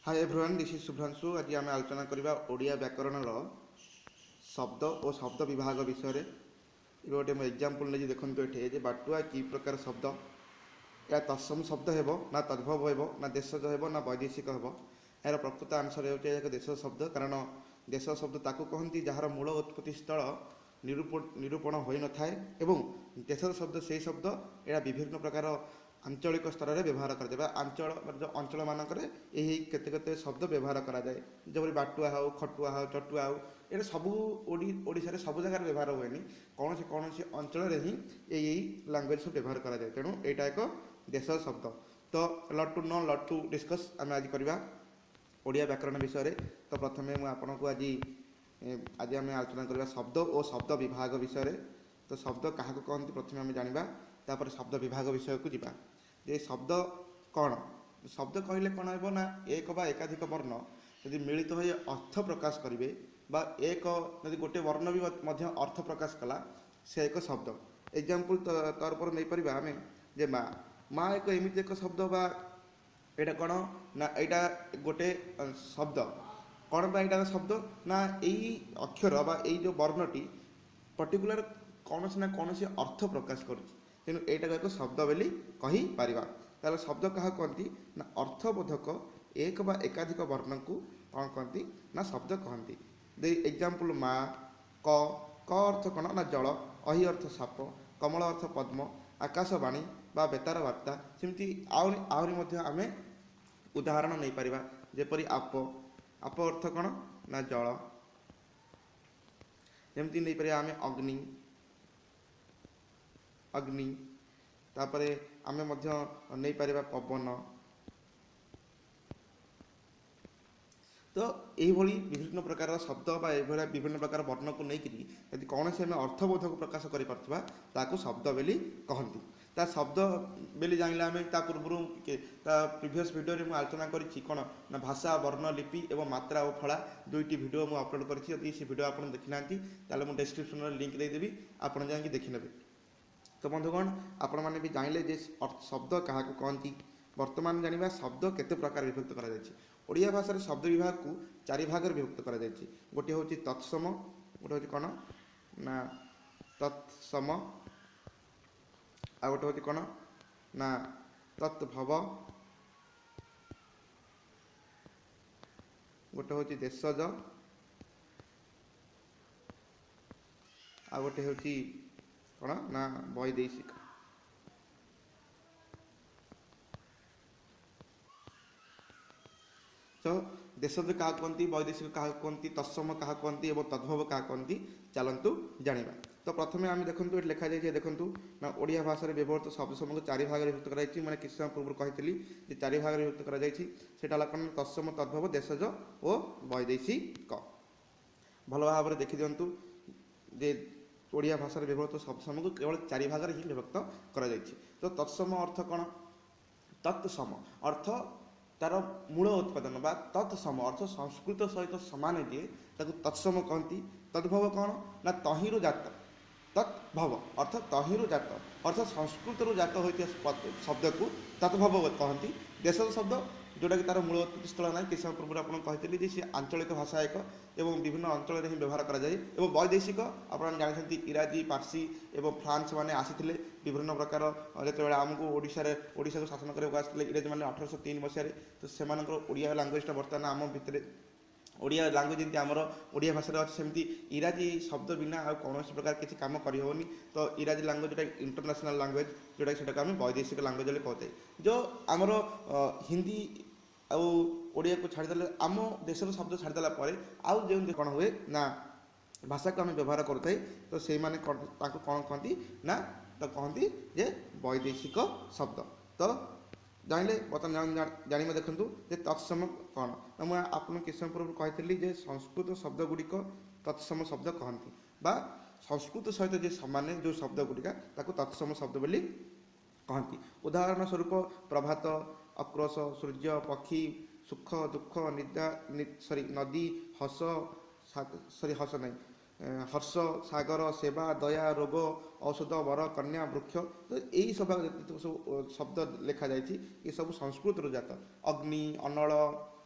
Hi everyone, this is Subhranshu. ଆଜି ଆମେ ଆଲୋଚନା କରିବା ଓଡ଼ିଆ ବ୍ୟାକରଣର ଶବ୍ଦ ଓ ଶବ୍ଦ ବିଭାଗ ବିଷୟରେ। ଏବେ ଗୋଟେ ମୁଁ ଏକ୍ଜାମ୍ପଲ୍ ନେଇଛି, ଦେଖନ୍ତୁ ଏଠି ଯେ ବାଟୁଆ କି ପ୍ରକାର ଶବ୍ଦ? ଏହା ତତ୍ସମ ଶବ୍ଦ ହେବ ନା ତଦ୍ଭବ ହେବ ନା ଦେଶଜ ହେବ ନା ବୈଦେଶିକ ହେବ? ଏହାର ପ୍ରକୃତ ଆନ୍ସର୍ ହେଉଛି ଏହା ଏକ ଦେଶ ଶବ୍ଦ, କାରଣ ଦେଶ ଶବ୍ଦ ତାକୁ କହନ୍ତି ଯାହାର ମୂଳ ଉତ୍ପତ୍ତି ସ୍ଥଳ ନିରୂପଣ ହୋଇନଥାଏ, ଏବଂ ଦେଶ ଶବ୍ଦ ସେଇ ଶବ୍ଦ ଏହା ବିଭିନ୍ନ ପ୍ରକାର ଆଞ୍ଚଳିକ ସ୍ତରରେ ବ୍ୟବହାର କରାଯାଏ ବା ଆଞ୍ଚଳ ଯେଉଁ ଅଞ୍ଚଳମାନଙ୍କରେ ଏହି କେତେ କେତେ ଶବ୍ଦ ବ୍ୟବହାର କରାଯାଏ, ଯେପରି ବାଟୁଆ ହେଉ, ଖଟୁଆ ହେଉ, ଚଟୁଆ ହେଉ। ଏଇଟା ସବୁ ଓଡ଼ିଶାରେ ସବୁ ଜାଗାରେ ବ୍ୟବହାର ହୁଏନି, କୌଣସି କୌଣସି ଅଞ୍ଚଳରେ ହିଁ ଏଇ ଲାଙ୍ଗୁଏଜ୍ ସବୁ ବ୍ୟବହାର କରାଯାଏ। ତେଣୁ ଏଇଟା ଏକ ଦେଶ ଶବ୍ଦ। ତ lot to know, lot to discuss ଆମେ ଆଜି କରିବା ଓଡ଼ିଆ ବ୍ୟାକରଣ ବିଷୟରେ। ତ ପ୍ରଥମେ ମୁଁ ଆପଣଙ୍କୁ ଆଜି ଆମେ ଆଲୋଚନା କରିବା ଶବ୍ଦ ଓ ଶବ୍ଦ ବିଭାଗ ବିଷୟରେ। ତ ଶବ୍ଦ କାହାକୁ କହନ୍ତି ପ୍ରଥମେ ଆମେ ଜାଣିବା, ତାପରେ ଶବ୍ଦ ବିଭାଗ ବିଷୟକୁ ଯିବା। ଯେ ଶବ୍ଦ କ'ଣ? ଶବ୍ଦ କହିଲେ କ'ଣ ହେବ ନା ଏକ ବା ଏକାଧିକ ବର୍ଣ୍ଣ ଯଦି ମିଳିତ ହୋଇ ଅର୍ଥ ପ୍ରକାଶ କରିବେ, ବା ଏକ ଯଦି ଗୋଟେ ବର୍ଣ୍ଣ ବି ମଧ୍ୟ ଅର୍ଥ ପ୍ରକାଶ କଲା, ସେ ଏକ ଶବ୍ଦ। ଏକ୍ଜାମ୍ପଲ୍ ତରଫରୁ ନେଇପାରିବା ଆମେ ଯେ ମା। ମା ଏକ ଏମିତି ଏକ ଶବ୍ଦ, ବା ଏଇଟା କ'ଣ ନା ଏଇଟା ଗୋଟେ ଶବ୍ଦ। କ'ଣ ପାଇଁ ଏଇଟା ଶବ୍ଦ ନା ଏଇ ଅକ୍ଷର ବା ଏଇ ଯେଉଁ ବର୍ଣ୍ଣଟି ପର୍ଟିକୁଲାର କୌଣସି ନା କୌଣସି ଅର୍ଥ ପ୍ରକାଶ କରୁଛି, ତେଣୁ ଏଇଟାକୁ ଏକ ଶବ୍ଦ ବୋଲି କହିପାରିବା। ତାହେଲେ ଶବ୍ଦ କାହାକୁ କହନ୍ତି ନା ଅର୍ଥବୋଧକ ଏକ ବା ଏକାଧିକ ବର୍ଣ୍ଣକୁ କ'ଣ କହନ୍ତି ନା ଶବ୍ଦ କହନ୍ତି। ଏକ୍ଜାମ୍ପଲ୍ ମା, କ। କ ଅର୍ଥ କ'ଣ ନା ଜଳ, ଅହି ଅର୍ଥ ସାପ, କମଳ ଅର୍ଥ ପଦ୍ମ, ଆକାଶବାଣୀ ବା ବେତାର ବାର୍ତ୍ତା। ସେମିତି ଆହୁରି ମଧ୍ୟ ଆମେ ଉଦାହରଣ ନେଇପାରିବା, ଯେପରି ଆପ। ଆପ ଅର୍ଥ କ'ଣ ନା ଜଳ। ଯେମିତି ନେଇପାରିବା ଆମେ ଅଗ୍ନି, ଅଗ୍ନି। ତାପରେ ଆମେ ମଧ୍ୟ ନେଇପାରିବା ପବନ। ତ ଏଇଭଳି ବିଭିନ୍ନ ପ୍ରକାରର ଶବ୍ଦ ବା ଏଇଭଳିଆ ବିଭିନ୍ନ ପ୍ରକାର ବର୍ଣ୍ଣକୁ ନେଇକରି ଯଦି କୌଣସି ଆମେ ଅର୍ଥବୋଧକୁ ପ୍ରକାଶ କରିପାରୁଥିବା, ତାକୁ ଶବ୍ଦ ବୋଲି କହନ୍ତି। ତା ଶବ୍ଦ ବୋଲି ଜାଣିଲେ ଆମେ। ତା ପୂର୍ବରୁ ତା ପ୍ରିଭିୟସ୍ ଭିଡ଼ିଓରେ ମୁଁ ଆଲୋଚନା କରିଛି କ'ଣ ନା ଭାଷା, ବର୍ଣ୍ଣ, ଲିପି ଏବଂ ମାତ୍ରା ଓ ଫଳା, ଦୁଇଟି ଭିଡ଼ିଓ ମୁଁ ଅପଲୋଡ଼ କରିଛି। ଯଦି ସେ ଭିଡ଼ିଓ ଆପଣ ଦେଖିନାହାନ୍ତି, ତାହେଲେ ମୁଁ ଡେସ୍କ୍ରିପସନ୍ରେ ଲିଙ୍କ୍ ଦେଇଦେବି, ଆପଣ ଯାଇକି ଦେଖିନେବେ। ତ ବନ୍ଧୁଗଣ, ଆପଣମାନେ ବି ଜାଣିଲେ ଯେ ଶବ୍ଦ କାହାକୁ କହନ୍ତି। ବର୍ତ୍ତମାନ ଜାଣିବା ଶବ୍ଦ କେତେ ପ୍ରକାର ବିଭକ୍ତ କରାଯାଇଛି। ଓଡ଼ିଆ ଭାଷାରେ ଶବ୍ଦ ବିଭାଗକୁ ଚାରି ଭାଗରେ ବିଭକ୍ତ କରାଯାଇଛି। ଗୋଟିଏ ହେଉଛି ତତ୍ସମ, ଗୋଟେ ହେଉଛି କ'ଣ ନା ତତ୍ସମ, ଆଉ ଗୋଟେ ହେଉଛି କ'ଣ ନା ତଦ୍ଭବ, ଗୋଟେ ହେଉଛି ଦେଶଜ, ଆଉ ଗୋଟେ ହେଉଛି କ'ଣ ନା ବୈଦେଶିକ। ତ ଦେଶଜ କାହାକୁ କୁହନ୍ତି, ବୈଦେଶିକ କାହାକୁ କୁହନ୍ତି, ତତ୍ସମ କାହାକୁ କୁହନ୍ତି ଏବଂ ତଦ୍ଭବ କାହାକୁ କୁହନ୍ତି, ଚାଲନ୍ତୁ ଜାଣିବା। ତ ପ୍ରଥମେ ଆମେ ଦେଖନ୍ତୁ ଏଠି ଲେଖାଯାଇଛି, ଦେଖନ୍ତୁ ନା ଓଡ଼ିଆ ଭାଷାରେ ବ୍ୟବହୃତ ଶବ୍ଦ ସମୂହକୁ ଚାରି ଭାଗରେ ବିଭକ୍ତ କରାଯାଇଛି। ମାନେ କିଛି ସମୟ ପୂର୍ବରୁ କହିଥିଲି ଯେ ଚାରି ଭାଗରେ ବିଭକ୍ତ କରାଯାଇଛି। ସେଇଟା ହେଲା କ'ଣ? ତତ୍ସମ, ତଦ୍ଭବ, ଦେଶଜ ଓ ବୈଦେଶିକ। ଭଲ ଭାବରେ ଦେଖିଦିଅନ୍ତୁ ଯେ ଓଡ଼ିଆ ଭାଷାରେ ବ୍ୟବହୃତ ଶବ୍ଦ ସମୂହକୁ କେବଳ ଚାରି ଭାଗରେ ହିଁ ବିଭକ୍ତ କରାଯାଇଛି। ତ ତତ୍ସମ ଅର୍ଥ କ'ଣ? ତତ୍ସମ ଅର୍ଥ ତାର ମୂଳ ଉତ୍ପାଦନ ବା ତତ୍ସମ ଅର୍ଥ ସଂସ୍କୃତ ସହିତ ସମାନ ଯିଏ, ତାକୁ ତତ୍ସମ କହନ୍ତି। ତଦ୍ଭବ କ'ଣ ନା ତହିଁରୁ ଜାତ। ତଦ୍ଭବ ଅର୍ଥ ତହିଁରୁ ଜାତ, ଅର୍ଥ ସଂସ୍କୃତରୁ ଜାତ ହୋଇଥିବା ଶବ୍ଦକୁ ତଦ୍ଭବ କହନ୍ତି। ଦେଶଜ ଶବ୍ଦ ଯେଉଁଟାକି ତାର ମୂଳ ଉତ୍ପତ୍ତି ସ୍ଥଳ ନାହିଁ, କିଛି ସମୟ ପୂର୍ବରୁ ଆପଣଙ୍କୁ କହିଥିଲି ଯେ ସେ ଆଞ୍ଚଳିକ ଭାଷା ଏକ ଏବଂ ବିଭିନ୍ନ ଅଞ୍ଚଳରେ ହିଁ ବ୍ୟବହାର କରାଯାଏ। ଏବଂ ବୈଦେଶିକ ଆପଣ ଜାଣିଛନ୍ତି ଇରାଜୀ, ପାର୍ସୀ ଏବଂ ଫ୍ରାନ୍ସ ମାନେ ଆସିଥିଲେ ବିଭିନ୍ନ ପ୍ରକାର, ଯେତେବେଳେ ଆମକୁ ଓଡ଼ିଶାକୁ ଶାସନ କରିବାକୁ ଆସିଥିଲେ ଇଂରେଜମାନେ 1803 ମସିହାରେ, ତ ସେମାନଙ୍କର ଓଡ଼ିଆ ଲାଙ୍ଗୁଏଜଟା ବର୍ତ୍ତମାନ ଆମ ଭିତରେ ଓଡ଼ିଆ ଲାଙ୍ଗୁଏଜ ଯେମିତି ଆମର ଓଡ଼ିଆ ଭାଷାରେ ଅଛି, ସେମିତି ଇରାଜୀ ଶବ୍ଦ ବିନା ଆଉ କୌଣସି ପ୍ରକାର କିଛି କାମ କରିହେବନି। ତ ଇରାଜୀ ଲାଙ୍ଗୁଏଜ ଯେଉଁଟା ଇଣ୍ଟରନ୍ୟାସନାଲ୍ ଲାଙ୍ଗୁଏଜ, ଯେଉଁଟାକି ସେଟାକୁ ଆମେ ବୈଦେଶିକ ଲାଙ୍ଗୁଏଜ ବୋଲି କହୁଥାଏ। ଯେଉଁ ଆମର ହିନ୍ଦୀ ଆଉ ଓଡ଼ିଆକୁ ଛାଡ଼ିଦେଲେ, ଆମ ଦେଶର ଶବ୍ଦ ଛାଡ଼ିଦେଲା ପରେ ଆଉ ଯେଉଁ କ'ଣ ହୁଏ ନା ଭାଷାକୁ ଆମେ ବ୍ୟବହାର କରୁଥାଏ, ତ ସେଇମାନେ ତାଙ୍କୁ କ'ଣ କହନ୍ତି ନା ତ କହନ୍ତି ଯେ ବୈଦେଶିକ ଶବ୍ଦ। ତ ଜାଣିଲେ, ବର୍ତ୍ତମାନ ଜାଣିବା ଦେଖନ୍ତୁ ଯେ ତତ୍ସମ କ'ଣ ନା ମୁଁ ଆପଣଙ୍କୁ କିଛି ସମୟ ପୂର୍ବରୁ କହିଥିଲି ଯେ ସଂସ୍କୃତ ଶବ୍ଦ ଗୁଡ଼ିକ ତତ୍ସମ ଶବ୍ଦ କହନ୍ତି, ବା ସଂସ୍କୃତ ସହିତ ଯେ ସମାନ ଯେଉଁ ଶବ୍ଦ ଗୁଡ଼ିକ ତାକୁ ତତ୍ସମ ଶବ୍ଦ ବୋଲି କହନ୍ତି। ଉଦାହରଣ ସ୍ୱରୂପ ପ୍ରଭାତ, ଆକ୍ରୋଶ, ସୂର୍ଯ୍ୟ, ପକ୍ଷୀ, ସୁଖ, ଦୁଃଖ, ନିଦା, ସରି ନଦୀ, ହସ, ସରି ହସ ନାହିଁ, ହର୍ଷ, ସାଗର, ସେବା, ଦୟା, ରୋଗ, ଔଷଧ, ବର, କନ୍ୟା, ବୃକ୍ଷ। ତ ଏଇ ସବୁ ଯେତିକି ସବୁ ଶବ୍ଦ ଲେଖାଯାଇଛି ଏ ସବୁ ସଂସ୍କୃତରୁ ଜାତ। ଅଗ୍ନି, ଅନଳ,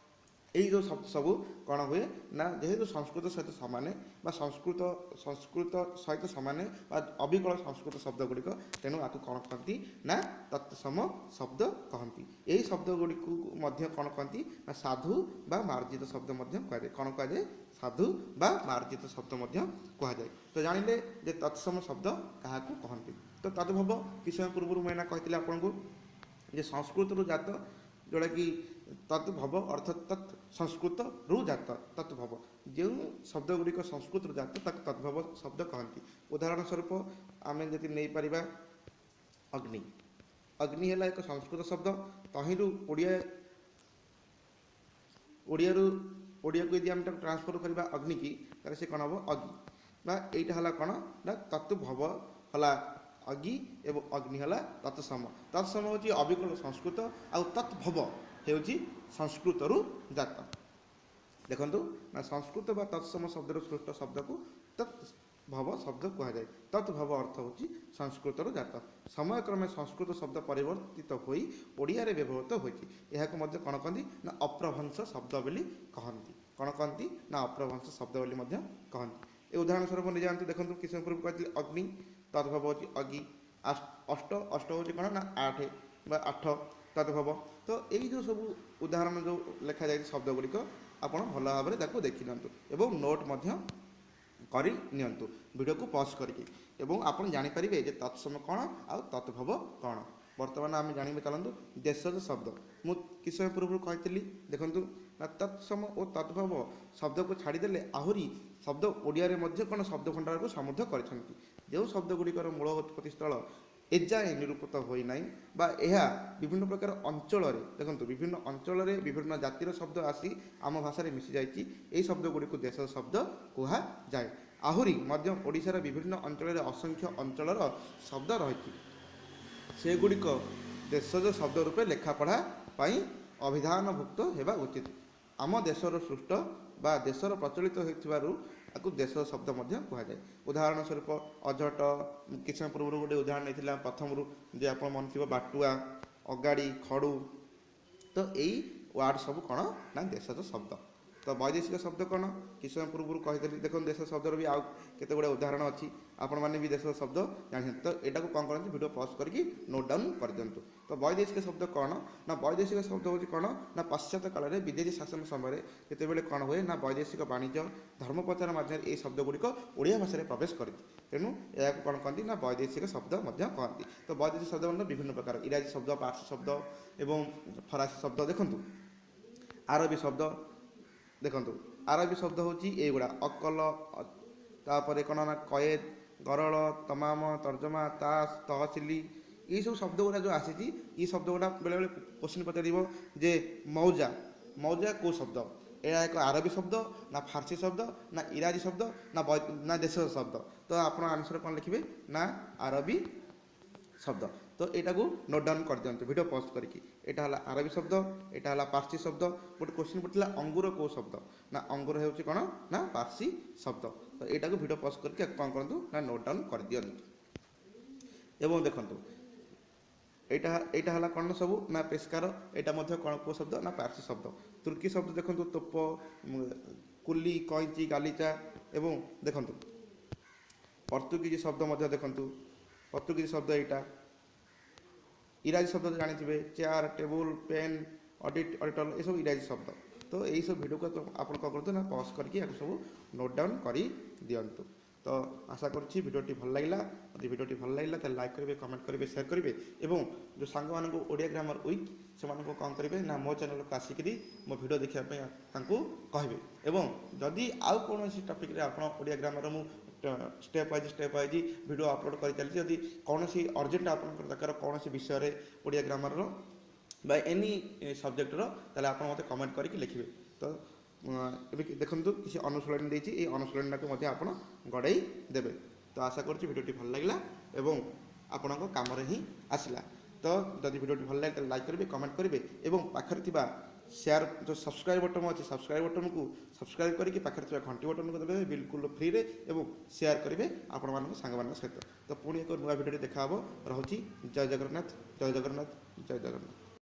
ଏଇ ଯେଉଁ ଶବ୍ଦ ସବୁ କ'ଣ ହୁଏ ନା ଯେହେତୁ ସଂସ୍କୃତ ସହିତ ସମାନେ ବା ସଂସ୍କୃତ ସହିତ ସମାନେ ବା ଅବିକଳ ସଂସ୍କୃତ ଶବ୍ଦ ଗୁଡ଼ିକ, ତେଣୁ ଆକୁ କ'ଣ କହନ୍ତି ନା ତତ୍ସମ ଶବ୍ଦ କହନ୍ତି। ଏହି ଶବ୍ଦ ଗୁଡ଼ିକୁ ମଧ୍ୟ କ'ଣ କହନ୍ତି ନା ସାଧୁ ବା ମାର୍ଜିତ ଶବ୍ଦ ମଧ୍ୟ କୁହାଯାଏ। କ'ଣ କୁହାଯାଏ? ସାଧୁ ବା ମାର୍ଜିତ ଶବ୍ଦ ମଧ୍ୟ କୁହାଯାଏ। ତ ଜାଣିଲେ ଯେ ତତ୍ସମ ଶବ୍ଦ କାହାକୁ କହନ୍ତି। ତ ତଦ୍ଭବ କିଛି ସମୟ ପୂର୍ବରୁ ମୁଁ ଏଇନା କହିଥିଲି ଆପଣଙ୍କୁ ଯେ ସଂସ୍କୃତରୁ ଜାତ, ଯେଉଁଟାକି ତଦ୍ଭବ ଅର୍ଥାତ୍ ତତ୍ ସଂସ୍କୃତରୁ ଜାତ ତଦ୍ଭବ। ଯେଉଁ ଶବ୍ଦ ଗୁଡ଼ିକ ସଂସ୍କୃତରୁ ଜାତ ତାକୁ ତଦ୍ଭବ ଶବ୍ଦ କହନ୍ତି। ଉଦାହରଣ ସ୍ୱରୂପ ଆମେ ଯଦି ନେଇପାରିବା ଅଗ୍ନି। ଅଗ୍ନି ହେଲା ଏକ ସଂସ୍କୃତ ଶବ୍ଦ, ତହିଁରୁ ଓଡ଼ିଆକୁ ଯଦି ଆମେ ତାକୁ ଟ୍ରାନ୍ସଫର୍ କରିବା ଅଗ୍ନିକି, ତାହେଲେ ସେ କ'ଣ ହେବ? ଅଗି। ବା ଏଇଟା ହେଲା କ'ଣ ନା ତଦ୍ଭବ ହେଲା ଅଗି ଏବଂ ଅଗ୍ନି ହେଲା ତତ୍ସମ। ତତ୍ସମ ହେଉଛି ଅବିକଳ ସଂସ୍କୃତ, ଆଉ ତଦ୍ଭବ ହେଉଛି ସଂସ୍କୃତରୁ ଜାତ। ଦେଖନ୍ତୁ ନା ସଂସ୍କୃତ ବା ତତ୍ସମ ଶବ୍ଦରୁ ସୃଷ୍ଟ ଶବ୍ଦକୁ ତଦ୍ଭବ ଶବ୍ଦ କୁହାଯାଏ। ତଦ୍ଭବ ଅର୍ଥ ହେଉଛି ସଂସ୍କୃତରୁ ଜାତ। ସମୟକ୍ରମେ ସଂସ୍କୃତ ଶବ୍ଦ ପରିବର୍ତ୍ତିତ ହୋଇ ଓଡ଼ିଆରେ ବ୍ୟବହୃତ ହୋଇଛି। ଏହାକୁ ମଧ୍ୟ କ'ଣ କହନ୍ତି ନା ଅପ୍ରଭ୍ରଂଶ ଶବ୍ଦ ବୋଲି କହନ୍ତି। କ'ଣ କହନ୍ତି ନା ଅପ୍ରଭ୍ରଂଶ ଶବ୍ଦ ବୋଲି ମଧ୍ୟ କହନ୍ତି। ଏ ଉଦାହରଣ ସ୍ୱରୂପ ନେଇଯାଆନ୍ତୁ। ଦେଖନ୍ତୁ କିଛି ସମୟ ପୂର୍ବରୁ କହିଥିଲି ଅଗ୍ନି, ତଦ୍ଭବ ହେଉଛି ଅଗି। ଅଷ୍ଟ, ଅଷ୍ଟ ହେଉଛି କ'ଣ ନା 8 ବା 8 ତଦ୍ଭବ। ତ ଏଇ ଯେଉଁ ସବୁ ଉଦାହରଣ ଯେଉଁ ଲେଖାଯାଇଛି ଶବ୍ଦ ଗୁଡ଼ିକ ଆପଣ ଭଲ ଭାବରେ ତାକୁ ଦେଖିନିଅନ୍ତୁ ଏବଂ ନୋଟ୍ ମଧ୍ୟ କରି ନିଅନ୍ତୁ ଭିଡ଼ିଓକୁ ପଜ୍ କରିକି, ଏବଂ ଆପଣ ଜାଣିପାରିବେ ଯେ ତତ୍ସମ କ'ଣ ଆଉ ତଦ୍ଭବ କ'ଣ। ବର୍ତ୍ତମାନ ଆମେ ଜାଣିବା ଚାଲନ୍ତୁ ଦେଶଜ ଶବ୍ଦ। ମୁଁ କିଛି ସମୟ ପୂର୍ବରୁ କହିଥିଲି ଦେଖନ୍ତୁ ନା ତତ୍ସମ ଓ ତଦ୍ଭବ ଶବ୍ଦକୁ ଛାଡ଼ିଦେଲେ ଆହୁରି ଶବ୍ଦ ଓଡ଼ିଆରେ ମଧ୍ୟ କ'ଣ ଶବ୍ଦ ଭଣ୍ଡାରକୁ ସମୃଦ୍ଧ କରିଛନ୍ତି। ଯେଉଁ ଶବ୍ଦ ଗୁଡ଼ିକର ମୂଳ ଉତ୍ପତ୍ତି ସ୍ଥଳ ଏଯାଏଁ ନିରୂପିତ ହୋଇନାହିଁ ବା ଏହା ବିଭିନ୍ନ ପ୍ରକାର ଅଞ୍ଚଳରେ, ଦେଖନ୍ତୁ ବିଭିନ୍ନ ଅଞ୍ଚଳରେ ବିଭିନ୍ନ ଜାତିର ଶବ୍ଦ ଆସି ଆମ ଭାଷାରେ ମିଶିଯାଇଛି, ଏହି ଶବ୍ଦ ଗୁଡ଼ିକୁ ଦେଶ ଶବ୍ଦ କୁହାଯାଏ। ଆହୁରି ମଧ୍ୟ ଓଡ଼ିଶାର ବିଭିନ୍ନ ଅଞ୍ଚଳରେ ଅସଂଖ୍ୟ ଅଞ୍ଚଳର ଶବ୍ଦ ରହିଛି, ସେଗୁଡ଼ିକ ଦେଶଜ ଶବ୍ଦ ରୂପେ ଲେଖାପଢ଼ା ପାଇଁ ଅଭିଧାନଭୁକ୍ତ ହେବା ଉଚିତ। ଆମ ଦେଶର ସୃଷ୍ଟ ବା ଦେଶର ପ୍ରଚଳିତ ହୋଇଥିବାରୁ ତାକୁ ଦେଶ ଶବ୍ଦ ମଧ୍ୟ କୁହାଯାଏ। ଉଦାହରଣ ସ୍ୱରୂପ ଅଝଟ, କିଛି ସମୟ ପୂର୍ବରୁ ଗୋଟେ ଉଦାହରଣ ନେଇଥିଲା ପ୍ରଥମରୁ ଯେ ଆପଣ ମନେ ଥିବ ବାଟୁଆ, ଅଗାଡ଼ି, ଖଡ଼ୁ। ତ ଏଇ ୱାର୍ଡ଼ ସବୁ କ'ଣ ନା ଦେଶଜ ଶବ୍ଦ। ତ ବୈଦେଶିକ ଶବ୍ଦ କ'ଣ କିଛି ସମୟ ପୂର୍ବରୁ କହିଦେଲି। ଦେଖନ୍ତୁ ଦେଶ ଶବ୍ଦର ବି ଆଉ କେତେ ଗୁଡ଼ିଏ ଉଦାହରଣ ଅଛି, ଆପଣମାନେ ବି ଦେଶ ଶବ୍ଦ ଜାଣିଛନ୍ତି। ତ ଏଇଟାକୁ କ'ଣ କରନ୍ତି ଭିଡ଼ିଓ ପଜ୍ କରିକି ନୋଟ୍ ଡାଉନ୍ କରିଦିଅନ୍ତୁ। ତ ବୈଦେଶିକ ଶବ୍ଦ କ'ଣ ନା ବୈଦେଶିକ ଶବ୍ଦ ହେଉଛି କ'ଣ ନା ପାଶ୍ଚାତ୍ୟ କାଳରେ ବିଦେଶୀ ଶାସନ ସମୟରେ ଯେତେବେଳେ କ'ଣ ହୁଏ ନା ବୈଦେଶିକ ବାଣିଜ୍ୟ ଧର୍ମ ପ୍ରଚାର ମାଧ୍ୟମରେ ଏହି ଶବ୍ଦ ଗୁଡ଼ିକ ଓଡ଼ିଆ ଭାଷାରେ ପ୍ରବେଶ କରିଛି। ତେଣୁ ଏହାକୁ କ'ଣ କହନ୍ତି ନା ବୈଦେଶିକ ଶବ୍ଦ ମଧ୍ୟ କହନ୍ତି। ତ ବୈଦେଶିକ ଶବ୍ଦ ମଧ୍ୟ ବିଭିନ୍ନ ପ୍ରକାର, ଇରାଜୀ ଶବ୍ଦ, ପାର୍ସୀ ଶବ୍ଦ ଏବଂ ଫରାସୀ ଶବ୍ଦ। ଦେଖନ୍ତୁ ଆରବୀ ଶବ୍ଦ, ଦେଖନ୍ତୁ ଆରବୀ ଶବ୍ଦ ହେଉଛି ଏଇଗୁଡ଼ା ଅକଲ, ତାପରେ କ'ଣ ନା କଏଦ, ଗରଳ, ତମାମ, ତର୍ଜମା, ତାସ, ତହସିଲି, ଏଇସବୁ ଶବ୍ଦ ଗୁଡ଼ା ଯେଉଁ ଆସିଛି, ଏଇ ଶବ୍ଦ ଗୁଡ଼ା ବେଳେବେଳେ କୋଶ୍ଚିନ୍ ପଚାରିବ ଯେ ମୌଜା, ମୌଜା କେଉଁ ଶବ୍ଦ? ଏହା ଏକ ଆରବୀ ଶବ୍ଦ ନା ଫାର୍ସୀ ଶବ୍ଦ ନା ଇରାଜୀ ଶବ୍ଦ ନା ଦେଶ ଶବ୍ଦ? ତ ଆପଣ ଆନ୍ସର୍ କ'ଣ ଲେଖିବେ ନା ଆରବୀ ଶବ୍ଦ। ତ ଏଇଟାକୁ ନୋଟ୍ ଡାଉନ୍ କରିଦିଅନ୍ତୁ ଭିଡ଼ିଓ ପଜ୍ କରିକି। ଏଇଟା ହେଲା ଆରବୀ ଶବ୍ଦ, ଏଇଟା ହେଲା ପାର୍ସୀ ଶବ୍ଦ। ଗୋଟେ କୋଶ୍ଚିନ୍ ପଡ଼ିଥିଲା ଅଙ୍ଗୁର କେଉଁ ଶବ୍ଦ ନା ଅଙ୍ଗୁର ହେଉଛି କ'ଣ ନା ପାର୍ସୀ ଶବ୍ଦ। ତ ଏଇଟାକୁ ଭିଡ଼ିଓ ପଜ୍ କରିକି କ'ଣ କରନ୍ତୁ ନା ନୋଟ୍ ଡାଉନ୍ କରିଦିଅନ୍ତୁ। ଏବଂ ଦେଖନ୍ତୁ ଏଇଟା ହେଲା କ'ଣ ସବୁ ନା ପେସ୍କାର, ଏଇଟା ମଧ୍ୟ କ'ଣ କେଉଁ ଶବ୍ଦ ନା ପାର୍ସୀ ଶବ୍ଦ। ତୁର୍କୀ ଶବ୍ଦ ଦେଖନ୍ତୁ ତୋପ, କୁଲି, କଇଁଚି, ଗାଲିଚା। ଏବଂ ଦେଖନ୍ତୁ ପର୍ତ୍ତୁଗୀଜ ଶବ୍ଦ ମଧ୍ୟ ଦେଖନ୍ତୁ, ପର୍ତ୍ତୁଗୀଜ ଶବ୍ଦ ଏଇଟା। ଇରାଜୀ ଶବ୍ଦ ତ ଜାଣିଥିବେ, chair, table, pen, audit, auditor, ଏସବୁ ଇରାଜୀ ଶବ୍ଦ। ତ ଏଇସବୁ ଭିଡ଼ିଓକୁ ଆପଣ କ'ଣ କରନ୍ତୁ ନା ପଜ୍ କରିକି ୟାକୁ ସବୁ ନୋଟ୍ ଡାଉନ୍ କରିଦିଅନ୍ତୁ। ତ ଆଶା କରୁଛି ଭିଡ଼ିଓଟି ଭଲ ଲାଗିଲା। ଯଦି ଭିଡ଼ିଓଟି ଭଲ ଲାଗିଲା ତାହେଲେ ଲାଇକ୍ କରିବେ, କମେଣ୍ଟ କରିବେ, ସେୟାର କରିବେ ଏବଂ ଯେଉଁ ସାଙ୍ଗମାନଙ୍କୁ ଓଡ଼ିଆ ଗ୍ରାମାର ୱିକ୍ ସେମାନଙ୍କୁ କ'ଣ କରିବେ ନା ମୋ ଚ୍ୟାନେଲକୁ ଆସିକରି ମୋ ଭିଡ଼ିଓ ଦେଖିବା ପାଇଁ ତାଙ୍କୁ କହିବେ। ଏବଂ ଯଦି ଆଉ କୌଣସି ଟପିକ୍ରେ ଆପଣ ଓଡ଼ିଆ ଗ୍ରାମାର ମୁଁ step wise video upload କରି ଚାଲିଛି, ଯଦି କୌଣସି ଅର୍ଜେଣ୍ଟ ଆପଣଙ୍କର ଦରକାର କୌଣସି ବିଷୟରେ ଓଡ଼ିଆ ଗ୍ରାମାରର ବା ଏନି ସବଜେକ୍ଟର, ତାହେଲେ ଆପଣ ମୋତେ କମେଣ୍ଟ କରିକି ଲେଖିବେ। ତ ଏବେ ଦେଖନ୍ତୁ କିଛି ଅନୁଶୀଳନୀ ଦେଇଛି, ଏଇ ଅନୁଶୀଳନୀଟାକୁ ମଧ୍ୟ ଆପଣ ଗଡ଼େଇ ଦେବେ। ତ ଆଶା କରୁଛି ଭିଡ଼ିଓଟି ଭଲ ଲାଗିଲା ଏବଂ ଆପଣଙ୍କ କାମରେ ହିଁ ଆସିଲା। ତ ଯଦି ଭିଡ଼ିଓଟି ଭଲ ଲାଗେ ତାହେଲେ ଲାଇକ୍ କରିବେ, କମେଣ୍ଟ କରିବେ ଏବଂ ପାଖରେ ଥିବା ସେୟାର ଯେଉଁ ସବସ୍କ୍ରାଇବ୍ ବଟନ୍ ଅଛି, ସବସ୍କ୍ରାଇବ୍ ବଟନ୍କୁ ସବସ୍କ୍ରାଇବ୍ କରିକି ପାଖରେ ଥିବା ଘଣ୍ଟି ବଟନ୍କୁ ଦେବେ ବିଲକୁଲ ଫ୍ରିରେ ଏବଂ ସେୟାର କରିବେ ଆପଣମାନଙ୍କ ସାଙ୍ଗମାନଙ୍କ ସହିତ। ତ ପୁଣି ଏକ ନୂଆ ଭିଡ଼ିଓରେ ଦେଖା ହେବ। ରହୁଛି, ଜୟ ଜଗନ୍ନାଥ, ଜୟ ଜଗନ୍ନାଥ, ଜୟ ଜଗନ୍ନାଥ।